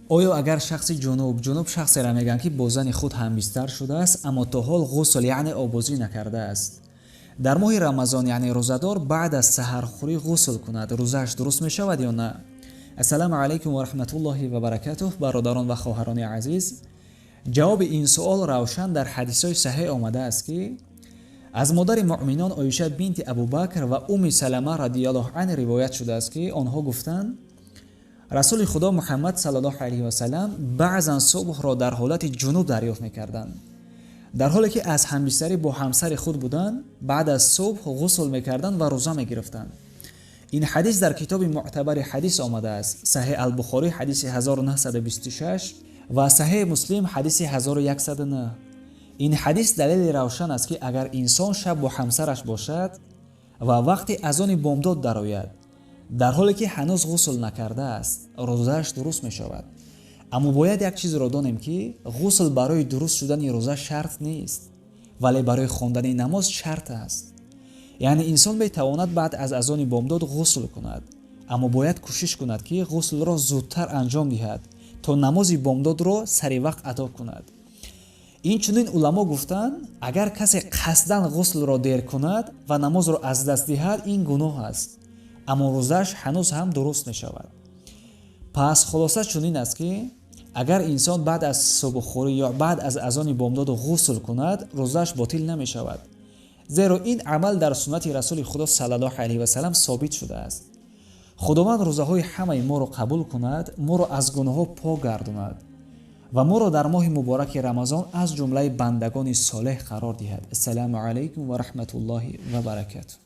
Оё агар шахси ҷунуб, ҷунуб шахсеро мегӯянд, ки бо зани худ ҳамбистар шудааст, аммо то ҳол ғусл, яъне обозӣ накардааст, дар моҳи Рамазон, яъне рӯзадор, баъд аз саҳархӯрӣ ғусл кунад, рӯзааш дуруст мешавад ё на? Ассалому алайкум ва раҳматуллоҳи ва баракатуҳ. Бародарон ва хоҳарони азиз, ҷавоби ин суол равшан дар ҳадисҳои саҳеҳ омадааст, ки аз модари муъминон Оиша бинти Абубакр ва Умми Салама радиаллоҳу анҳ ривоят шудааст, ки онҳо гуфтанд: Расули Худо Муҳаммад саллаллоҳу алайҳи васаллам баъзан субҳро дар ҳолати ҷунуб дарёфт мекарданд. Дар ҳоле ки аз ҳамбистарӣ бо ҳамсари худ буданд, баъд аз субҳ ғусл мекарданд ва рӯза мегирифтанд. Ин ҳадис дар китоби муътабари ҳадис омадааст, Саҳеҳ Албухорӣ, ҳадиси 1926 ва Саҳеҳ Муслим, ҳадиси 1109. Ин ҳадис далели равшан аст, ки агар инсон шаб бо ҳамсараш бошад ва вақти азони бомдод дарояд, дар ҳоле ки ҳанӯз ғусл накардааст, рӯзааш дуруст мешавад. Аммо бояд як чизро донем, ки ғусл барои дуруст шудани рӯза шарт нест, вале барои хондани намоз шарт аст. Яъне инсон метавонад баъд аз азони бомдод ғусл кунад, аммо бояд кӯшиш кунад, ки ғуслро зудтар анҷом диҳад, то намози бомдодро сари вақт адо кунад. Инчунин уламо гуфтанд, агар касе қасдан ғуслро дер кунад ва намозро аз даст диҳад, ин гуноҳ аст, аммо рӯзааш ҳанӯз ҳам дуруст мешавад. Пас хулоса чунин аст, ки агар инсон баъд аз субҳхӯрӣ ё баъд аз азони бомдод ғусл кунад, рӯзааш ботил намешавад, зеро ин амал дар суннати Расули Худо саллаллоҳу алайҳи васаллам собит шудааст. Худованд рӯзаҳои ҳамаи моро қабул кунад, моро аз гуноҳҳо пок гардонад ва моро дар моҳи мубораки Рамазон аз ҷумлаи бандагони солеҳ қарор диҳад. Ассалому алайкум ва раҳматуллоҳи ва баракатуҳ.